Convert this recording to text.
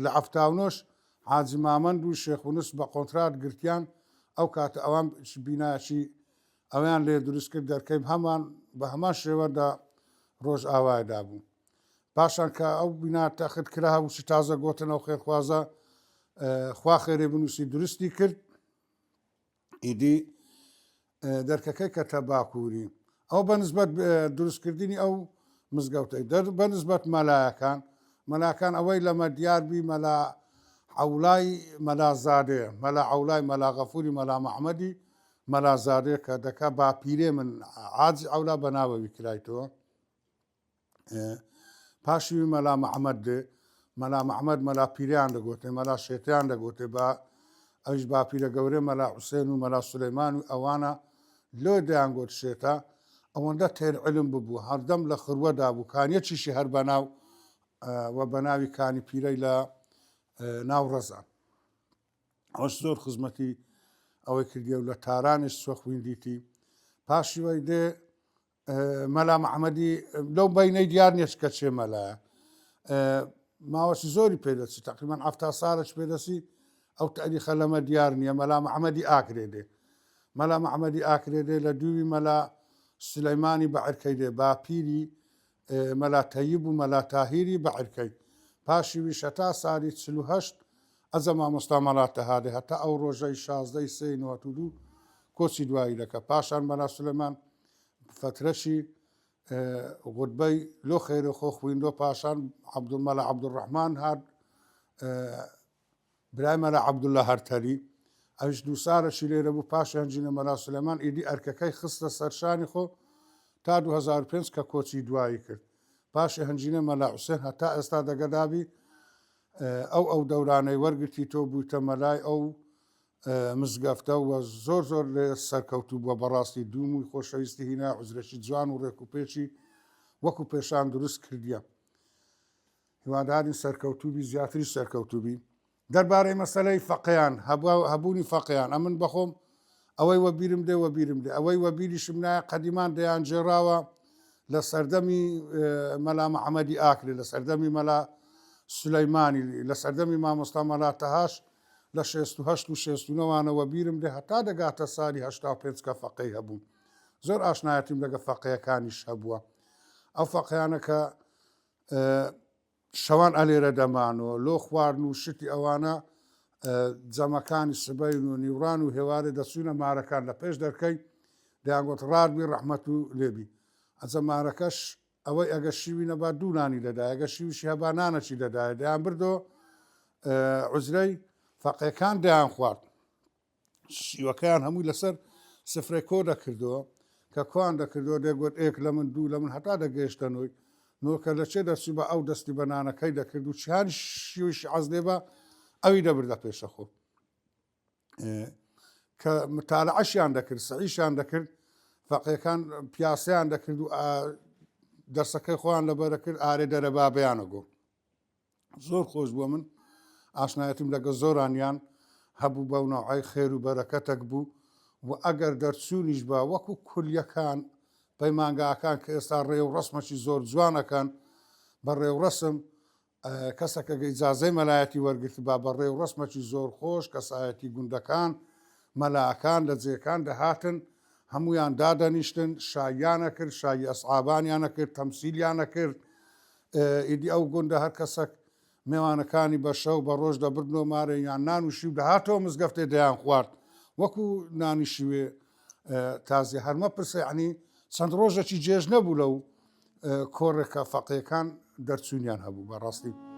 لە 79ش حاجی مامەند و شێخ ونس بە قۆنترات گرتیان، ئەو کاتە ئەوان بینایەکی ئەویان لێ دروست کرد، دەرکەی هەمان بە هەمان شێوە دە ڕۆژئاوایدا بوو. پاشان کە ئەو بینا تەخت کرا هەبووچی تازە گۆتن ئەو خێرخوازە خوا خێرێ بنووسی دروستی کرد، ئیدی دەرکەکەی کەتە باکووری ئەو بە نسبەت دروستکردنی ئەو مزگەوتەی دەر بە نسبەت مەلایەکان مەلاکان ئەوەی لەمە دیار بی مەلا عەولای مەلازادێ مەلا عەولای مەلا غەفوری مەلا محەمەدی مەلازادێ کە دەکا باپیرێ من عاجی عەولا بە ناوەوی کرایتەوە. پاشی مەلا محەمەد دێ مەلا محەمەد مەلا پیریان دەگوتێ مەلا شێتیان دەگوتێ بە ئەویش باپیرە گەورەی مەلا حوسێن و مەلا سولەیمان و ئەوانە لۆ دەیان گوت شێتە ئەوەندە تێر علم ببوو هەردەم لە خروەدا بوو کانیەکیشی هەر بەناو و بە ناوی کانی پیرەی لە ناو ڕەزان ئەوەش زۆر خزمەتی ئەوەی کردیە و لە تارانیش چوە خویندیتی پاشی وەی دێ مەلا محەمەدی لەو بینەی دیار نییە کە چێ مەلایە ماوەسی زۆری پێدەچی تقریبان 70 ساڵش پێدەسی ئەو تاریخە لەمە دیار نییە مەلا محەمەدی ئاکرێ دێ مەلا محەمەدی ئاکرێ دێ لە دووی مەلا سلەیمانی بەعرکەی دێ باپیری مەلا تەیب و مەلا تاهیری بەعرکەی پاشی ویش هەتا سالی 48 ئەجە مامۆستا مەلا تەها دێ هەتا ئەو ڕۆژەی 16 سێ 92 کۆچی دوایی دەکە پاشان مەلا سلێمان فەترەشی غوتبەی لۆ خێرە خۆ خویندۆ پاشان عەبدولمەلا عەبدولڕەحمان هات برای مەلا عەبدوللە هەرتەلی ئەویش دووسارەشی لێرە بوو پاش هەنجینە مەلا سلێمان ئیدی ئەرکەکەی خستە سەرشانی خۆ تا 2005 کە کۆچی دوایی کرد پاشی هەنجینە مەلا حوسێن هەتا ئێستا دەگەدابی ئەو ئەو دەورانەی وەرگرتی تۆ بوویتە مەلای ئەو مزگەفتە و زۆر زۆر لێ سەرکەوتوو بووە بەڕاستی دوومووی خۆشەویستی هینا عوزرەکی جوان و ڕێک و پێکی وەکو پێشان دروست کردیە هیوادارین سەرکەوتووبی زیاتریش سەرکەوتووبی دەربارەی مەسەلەی فەقیان هەبوونی فەقیان ئەمن بەخۆم ئەوەی وەبیرم دێ وەبیرم دێ ئەوەی وەبیریشم نایە قەدیمان دەیان جێراوە لە سەردەمی مەلا محەممەدی ئاکرێ لە سەردەمی مەلا سولەیمانی لە سەردەمی مامۆستا مەلا تەهاش لە 68 و 69 وانە وەبیرم دێ هەتا دەگاتە سالی 85 کە فەقێی هەبوو زۆر ئاشنایەتیم لەگە فەقێیەکانیش هەبووە ئەو فەقیانە کە شەوان ئەلێرە دەمانەوە لۆ خواردن و شتی ئەوانە جەمەکانی سبەین و نیوڕان و هێوارێ دەچوونە مارەکان لە پێش دەرکەی دەیانگوت ڕادبی ڕەحمەت و لێبی ئەجە مارەکەش ئەوەی ئەگە شیوی نەبا دوو نانی دەدایە گە شیوشی هەبا نانەکی دەدایە دەیان بردۆ عوزرەی فەقێکان دەیان خوارد شیوەکەیان هەمووی لەسەر سفرەی کۆ دەکردەوە کە کۆیان دەکردەوە دەگوت ئێک لە من دوو لە من هەتا دەگەیشتە نۆی نۆکە لە چێ دەچوو بە ئەو دەستی بە نانەکەی دەکرد و چیان شیوشی عەزلێ بە ئەوی دەبردە پێشە خۆ کە متالعەشیان دەکرد سعیشیان دەکرد فەقێکان پیاسەیان دەکرد و دەرسەکەی خۆیان لەبەرە کرد ئارێ دەرە بابیانە گۆ زۆر خۆش بووە من ئاشنایەتیم لەگە زۆرانیان هەبوو بەو نەوعی خێر و بەرەکەتەک بوو و ئەگەر دەرچوونیش بە وەکو کولیەکان پەیمانگاکان کە ئێستا ڕێ و ڕسمەکی زۆر جوانەکەن بە ڕێوڕسم کەسەکە گە ئیجازەی مەلایەتی وەرگرتبا بە ڕێوڕەسمەکی زۆر خۆش کەسایەتی گوندەکان مەلاکان لە جێکان دەهاتن هەموویان دادەنیشتن شاییان ئەکرد شایی ئەسعابانیان ئەکرد تەمسیلیان ئەکرد ئیدی ئەو گوندە هەر کەسەک مێوانەکانی بە شەو بە ڕۆژ دەبردنەوە مارێ یان نان و شیو دەهاتەوە مزگەفتێ دەیان خوارد وەکو نانی شیوێ تازیە هەر مەپرسە یعنی چەند ڕۆژێکی جێژ نەبوو لەو کۆڕێکە فەقێکان دەرچوونیان هەبوو بەڕاستی.